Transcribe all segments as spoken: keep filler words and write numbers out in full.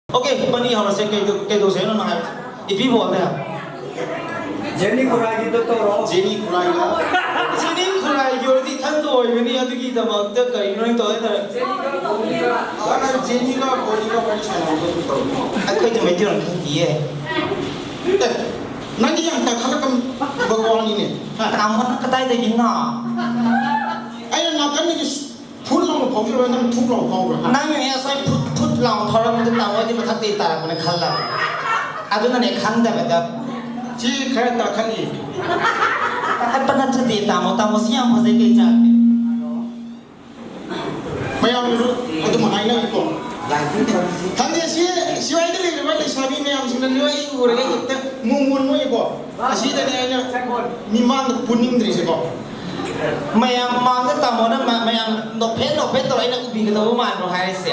Okay, pani hora se kei do, kei do se no na hai. Ipi bol de. Jenny Khurai ki to to ro. Jenny Khurai la. Jenny Khurai yo ti than do ni atu ki da ma te kai no to da. Ana Jenny ka pani ka pani sa na to to. Ai koi to me ti ron ki ye. Nang yang ta khala kam Bhagwan ni ne. Ha. Tamo na katai de kin na. Ai na kan ni Phut lang phau chu nang thuk lang phau. Nang nge asai phut, phut lang phau ram tu tamo di mathak te ta ko ne khal la. Aduna ne khang da ba da. Chi kha ta khang i. At pa na chu te tamo, tamo siam phau se ke cha. Mayam ru, atu mahai na ko. Thang de si, si wai de le, wai de sabi mayam sing na wai u re ke ta, mun mun mo ko. Asi de ne na, mi mang pun ning dri se ko. Mayam mang ka tamo na ma-, mayam nophet, nophet to aina ubi ka to man ro hai se.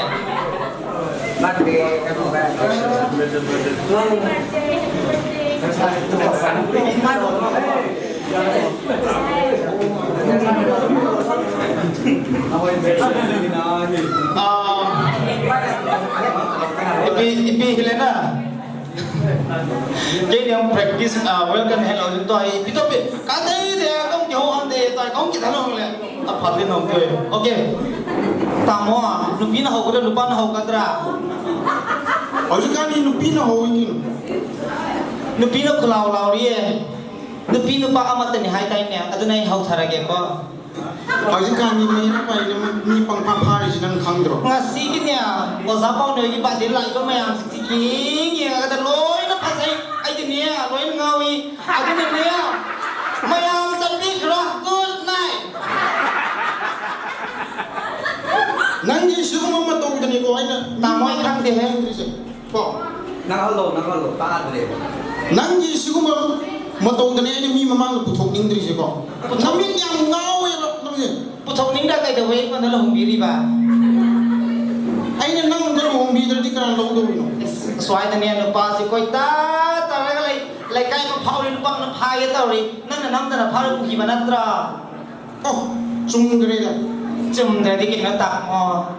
Ah, ipi, ipi hile na. Kei ni hung practice, ah, welcome hello to ai, pi to pi. Ka dei de, kong ki ho han de, ta kong ki thalong le. A phat le nom pe. Okay. Tamo a, nupi na ho ka, nupa na ho ka tra. Hojikani nupi na ho kin. Nupi na khulau lau ri e. Nupi nupa amatani hai tai ne, aduna i ho thara ge ko. Hojikani mi na pai na mi pang pha pha ri nang khang dro. Ngasi ki nia, oja pau ne ki ba de lai ko mayam si ki ngi ka da loi na pha sai, ai de nia, loi na ngawi, ai de nia. Mayam sa pi kra, good night. Nang ji su ma ma to de ni ko ai na. Tamo i khang de he. Ko. Nang halo, nang halo, ta adre. Nang ji siguma matou tane ni mi mamang puthok ning dri se ko. Namit yang ngau e ba, namit. Puthok ning da kai da wei ko na lo hung bi ri ba. Ai na nang da lo hung bi da di ka lo do no. Suai tane nupa si koi ta, ta la lai, lai kai ma phau ri nupa na phai ya tau ri. Nang na nam da na phau ri pu hi ba na tra. Oh, chum dre da. Chum dre di kin na tak mo.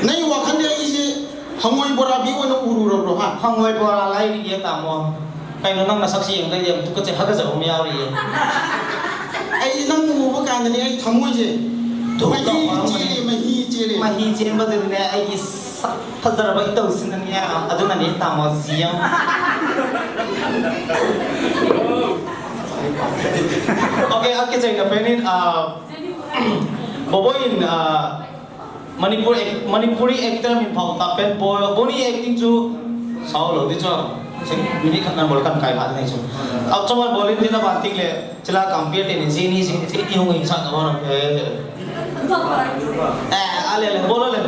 Nei wa khan dei ai si hangoi bora bi wa na uru ro ro ha. Hangoi bora lai di ya ta mo. Kai no nang na saksi yang dai ya tu ka che ha ka ja um ya ri. Ai nang u ba kan ni ai thamoi je. Tu ka ma hi che le, ma hi che le. Ma hi che ba de ne ai ki sa. Phazar ba itau sin na nia, aduna ni tamo siam. Okay, a kichai na penin, ah, Boboi in, ah, Manipur ac-, Manipuri actor min phau ta pen Bo-, Boni acting chu sao lo di chu. Sing, minute khat nan bol kan kai phat nei chu. Au chama bolin din na ban ting le. Chila compare te ni, jini, jini, jini hung hing sa ka hon, eh. Eh, ale, le, bolo le.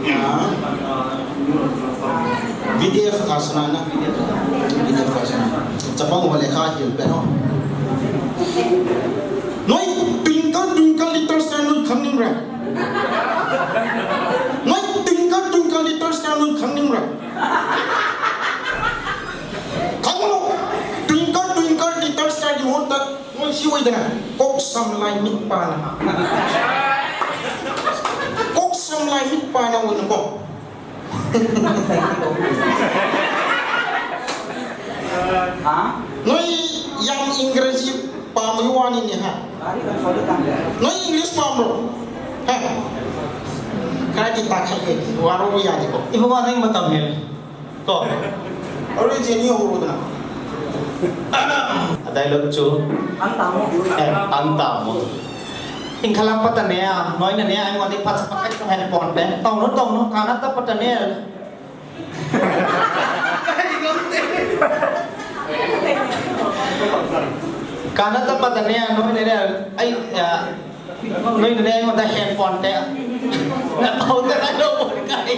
Ah. V D F ka suna na, V D F ka suna. Chapang wale kha hil pe no. Noi, twinkle, twinkle, little star, noi, khang ning ra. Noi, twinkle, twinkle, little star, noi, khang ning ra. Khang lo, twinkle, twinkle, little star, di hon ta, noi si wai dana, kok sam lai mit pa na. Kok sam lai mit pa na won ko. Ha? Noi yang English pa mo wani ni ha. Noi English pa mo. Ha. Kadi ta khai, waro ya di ko. Ibu wa nang matam he. Ko. Ore jeni ho ro na. A dialogue chu. An ta mo. Eh, an ta mo. Ing khalang patane a, noi na ne a, ngo de pat sa pakai sa hen pon de. Tong no, tong no, kana ta patane. Kana ta patane a, noi na ne a, ai, ya. Noi na ne a, ngo da hen pon de. Na tau de na lo pon kai.